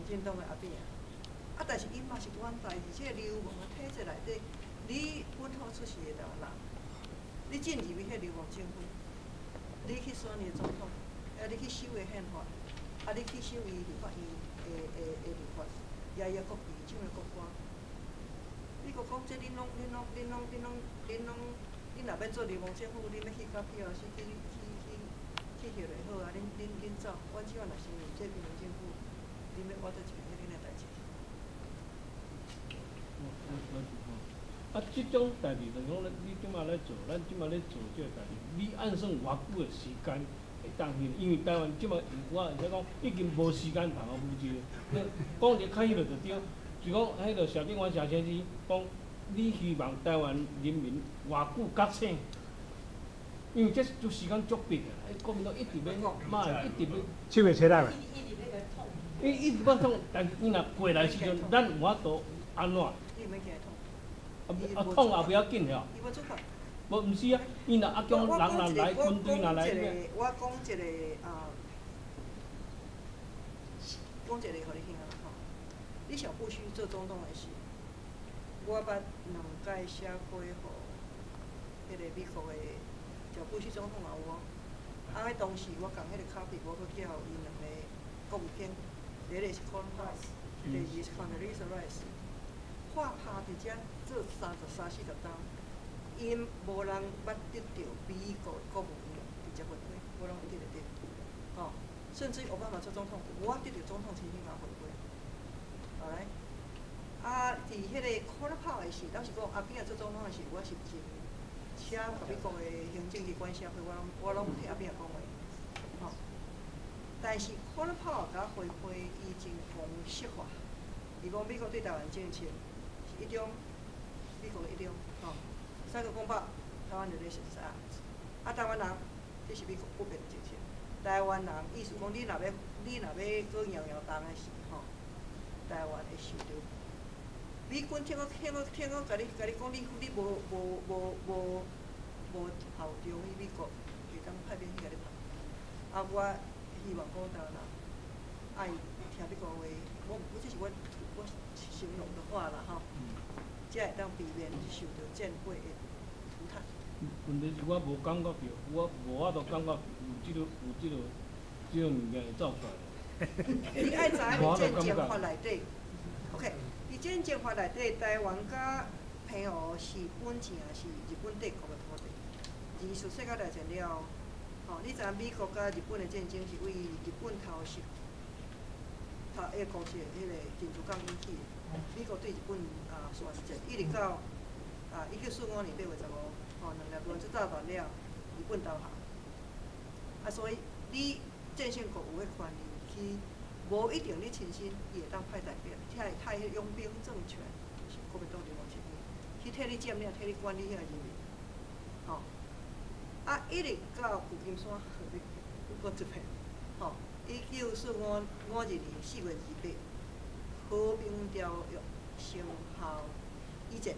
進黨的阿扁啊，啊，但是伊嘛是阮代志，這個流亡的體制內底，你本土出世的台灣人，你進入去彼流亡政府，你去選伊的總統，啊，你去守伊憲法，啊，你去守伊立法院的立法，舉伊國旗，唱伊國歌。美國講這恁攏恁攏恁攏恁攏恁攏，恁若欲做流亡政府，恁欲去搞 PRC 去去迄就好啊！恁走，阮這擺若承認這邊民政府，恁欲我做一邊彼恁的代誌。啊，這種代誌就是講，你這馬咧做，咱這馬咧做這個代誌，你按算偌久的時間會當去？因為台灣這馬我會使講已經無時間通好武這，你講一個較彼落就對，就講彼個謝長廷謝先生講，你希望台灣人民偌久覺醒？因為這就時間足迫的，國民黨一直欲，嘛一直欲。手會切來未？伊一直欲創，但伊若過來時陣，咱有法度按怎？啊啊，創也不要緊了。無，毋是啊，伊若啊叫人若來，軍隊若來，我講一個啊，講一個予你聽啊吼。你小布希做總統的時，我捌兩擺寫過予彼個美國的小布希總統也有哦。啊，彼當時我共彼個 copy，我閣寄予𪜶兩個國務卿，第一個是 Colin Powell，第二個是 Condoleezza Rice。我拍佇遮做三十三四十冬，𪜶無人捌得著美國的國務院直接回批，無人會得會著。吼，甚至於奧巴馬做總統，我得著總統親身共我回批。後來，啊，佇彼個 Colin Powell 的時，老實講，阿扁仔做總統的時，我是真寫共美國的行政機關寫批，我攏替阿扁仔講話，吼。但是 Colin Powell 共我回批，伊真公式化，伊講美國對台灣政策是一種，美國的一中，吼，三個公報，台灣 relations act，啊，台灣人，這是美國不變的政策。台灣人意思講，你若欲閣搖搖動的時，吼，台灣會受著美軍聽講，共你講，你無效忠於美國，會當派兵去共你拍。啊，我希望講台灣人愛聽美國話，我這是我形容的話啦吼，才會當避免受著戰火的塗炭。問題是我無感覺著，我無法度感覺有這個物件會走出來。你愛知影戰爭法內底，OK？佇戰爭法內底，台灣佮澎湖是本正是日本帝國的土地。二次世界大戰了後，吼，你知影美國佮日本的戰爭是為日本偷襲，偷彼個攻擊的彼個珍珠港引起的。美國對日本啊宣戰，一直到啊1945年8月15，吼，兩粒原子炸彈了，日本投降。啊，所以你戰勝國有彼權利去，無一定你親身，伊會當派代表，派派彼傭兵政權，是國民黨流亡政府，去替你佔領、替你管理遐人民，吼。啊，一直到舊金山，你閣一遍，吼，1945、52年4月28，和平條約生效以前，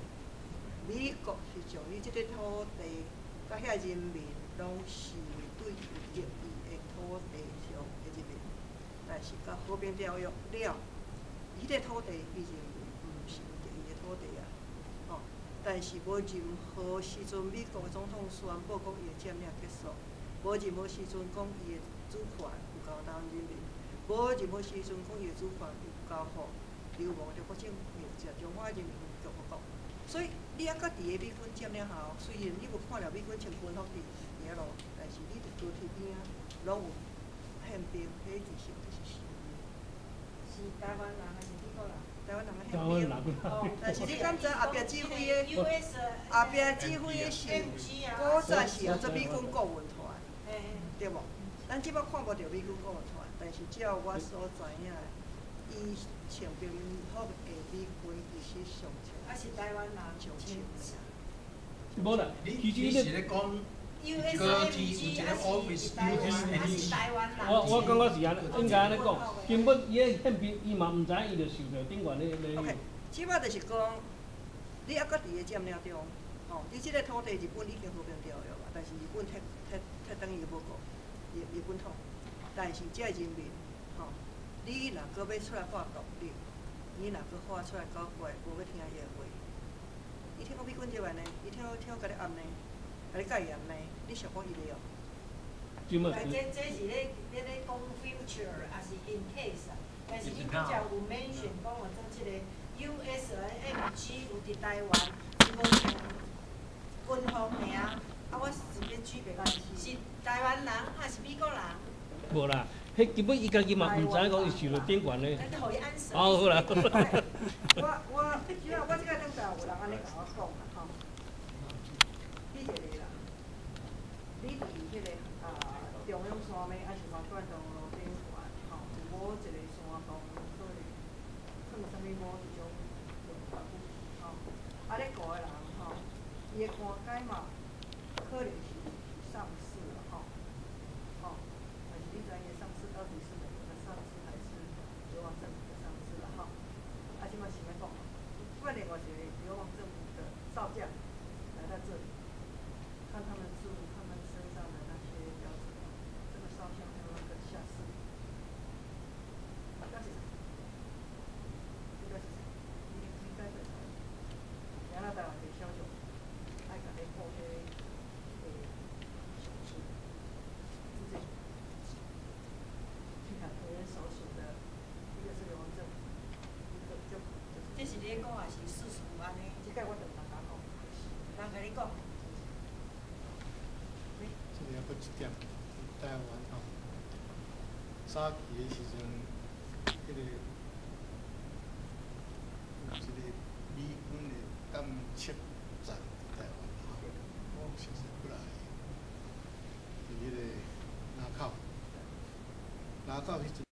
美國是將你這個土地，佮遐人民攏視為對有敵意的土地上的人民。但是佮和平條約了，彼個土地已經毋是敵意的土地啊，吼。但是無任何時陣，美國的總統宣布講伊的佔領結束，無任何時陣講伊的主權有交台灣人民，無任何時陣講伊的主權有交予流亡的中國政府，或中華人民共和國。所以你猶閣佇個美軍佔領下，雖然你無看著美軍穿軍服佇遐路，但是你佇高鐵邊仔攏有憲兵，彼其實就是。是台灣人還是美國人？台灣人的憲兵，但是你敢知後壁指揮的？後壁指揮的是古早是叫做美軍顧問團，對無？咱這擺看無著美軍顧問團，但是照我所知影的，伊穿兵服的美軍其實上穿。啊是台灣人。上穿。無啦，其實你是咧講。高鐵有一個 office，我感覺是按呢，應該按呢講，根本伊个憲兵伊嘛毋知影，伊就受著頂懸咧咧。 OK，這擺就是講，你猶閣佇個佔領中，吼，你這個土地日本已經和平條約啊，但是日本撤撤撤轉伊的母國，日本統，但是這人民，吼，你若閣欲出來畫獨立，你若閣畫出來搞怪，無欲聽伊的話，伊聽講美軍入來呢，伊聽講聽講共你按呢，共你戒嚴呢，你想講伊會哦？這麼這是咧講 future，抑是 in case 啊？但是你拄才有 mention 講話做這個 USMG 有佇台灣，是無像軍方爾，啊，我是欲舉白是台灣人抑是美國人？無啦，彼根本伊家己嘛毋知影講伊受著頂懸咧。咱予伊 answer。哦，好啦。我，主要我這個頂擺有人按呢共我講啦吼，你一個啦，你佇彼個啊中央山脈，抑是橫貫道路頂懸吼，有某一個山洞，可能囥啥物某一種用具吼，啊咧顧的人吼，伊的官階嘛，可能是上士啦吼，吼，但是你知影伊的上士到底是美國的上士還是流亡政府的上士啦吼？啊，這擺是欲講，這擺另外一個流亡政府的少將來到這裡，看他們住他們身上的那些標誌，這個少將還有那個下士，那是誰？這個是誰？你應該會知。原來台灣的小將愛共你報彼個小數，是這種。兩個人手屬的，一個是流亡政府，一個就就是。這是你講抑是事實有按呢？這個我就毋敢講。人共你講。這個猶閣一點，台灣吼，早期的時陣，彼個有一個美軍的監測站佇台灣吼，我熟悉過來，佇彼個林口，林口彼陣。